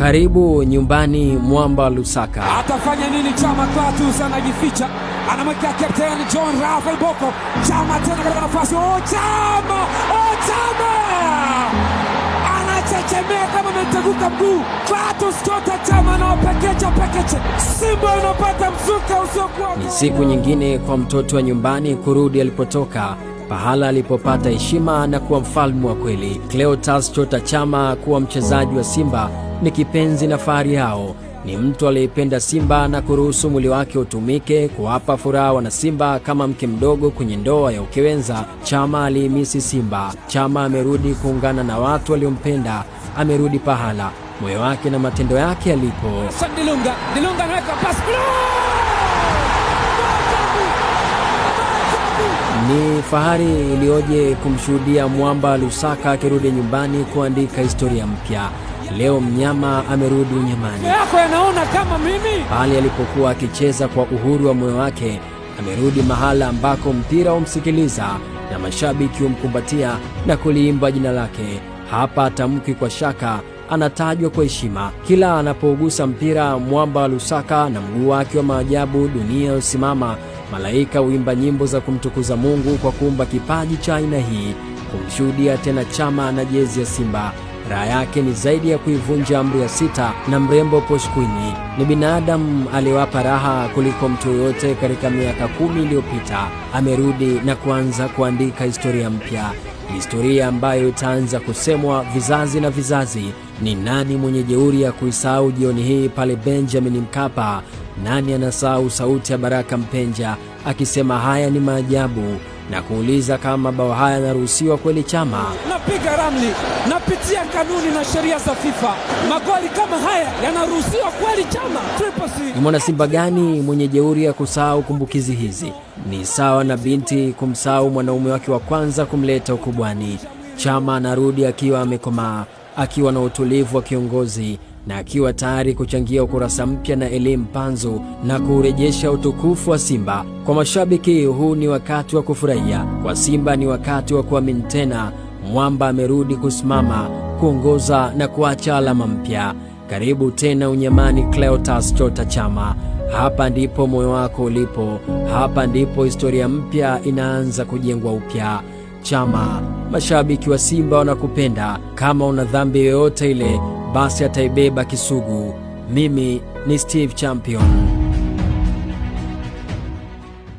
Karibu nyumbani, mwamba Lusaka. Atafanya nini Chama? Clatous anajificha, anamwekea captain John Rafael Boko. Chama tena katika nafasi. Oh, Chama! Oh, Chama! Anachechemea kama ameteguka mguu. Clatous Chota Chama anawapekecha pekeche. Simba anapata mzuka usiokuwa. Ni siku nyingine kwa mtoto wa nyumbani kurudi alipotoka, pahala alipopata heshima na kuwa mfalme wa kweli. Clatous Chota Chama kuwa mchezaji wa Simba ni kipenzi na fahari yao. Ni mtu aliyeipenda Simba na kuruhusu mwili wake utumike kuwapa furaha wana Simba kama mke mdogo kwenye ndoa ya ukewenza. Chama aliimisi Simba. Chama amerudi kuungana na watu waliompenda, amerudi pahala moyo wake na matendo yake yalipo. Hassan Dilunga, Dilunga anaweka pass. Ni fahari iliyoje kumshuhudia mwamba Lusaka akirudi nyumbani kuandika historia mpya. Leo mnyama amerudi unyamani. Yako yanaona kama mimi. Pale alipokuwa akicheza kwa uhuru wa moyo wake, amerudi mahala ambako mpira humsikiliza na mashabiki humkumbatia na kuliimba jina lake. Hapa atamki kwa shaka, anatajwa kwa heshima. Kila anapougusa mpira, mwamba wa Lusaka na mguu wake wa maajabu, dunia husimama. Malaika huimba nyimbo za kumtukuza Mungu kwa kuumba kipaji cha aina hii. Kumshuhudia tena Chama na jezi ya Simba, raha yake ni zaidi ya kuivunja amri ya sita na mrembo Posh Queen. Ni binadamu aliyewapa raha kuliko mtu yoyote katika miaka 10 iliyopita. Amerudi na kuanza kuandika historia mpya, historia ambayo itaanza kusemwa vizazi na vizazi. Ni nani mwenye jeuri ya kuisahau jioni hii pale Benjamin Mkapa? Nani anasahau sauti ya Baraka Mpenja akisema haya ni maajabu na kuuliza kama mabao haya yanaruhusiwa kweli Chama? Napiga ramli, napitia kanuni na sheria za FIFA. Magoli kama haya yanaruhusiwa kweli Chama? Triple C. Ni mwana Simba gani mwenye jeuri ya kusahau kumbukizi hizi? Ni sawa na binti kumsahau mwanaume wake wa kwanza kumleta ukubwani. Chama anarudi akiwa amekomaa, akiwa na utulivu wa kiongozi na akiwa tayari kuchangia ukurasa mpya na elimu panzu na kuurejesha utukufu wa Simba. Kwa mashabiki, huu ni wakati wa kufurahia. Kwa Simba ni wakati wa kuamini tena. Mwamba amerudi kusimama, kuongoza na kuacha alama mpya. Karibu tena unyamani, Clatous Chota Chama. Hapa ndipo moyo wako ulipo, hapa ndipo historia mpya inaanza kujengwa upya. Chama, mashabiki wa Simba wanakupenda. Kama una dhambi yoyote ile, basi ataibeba Kisugu. Mimi ni Steve Champion.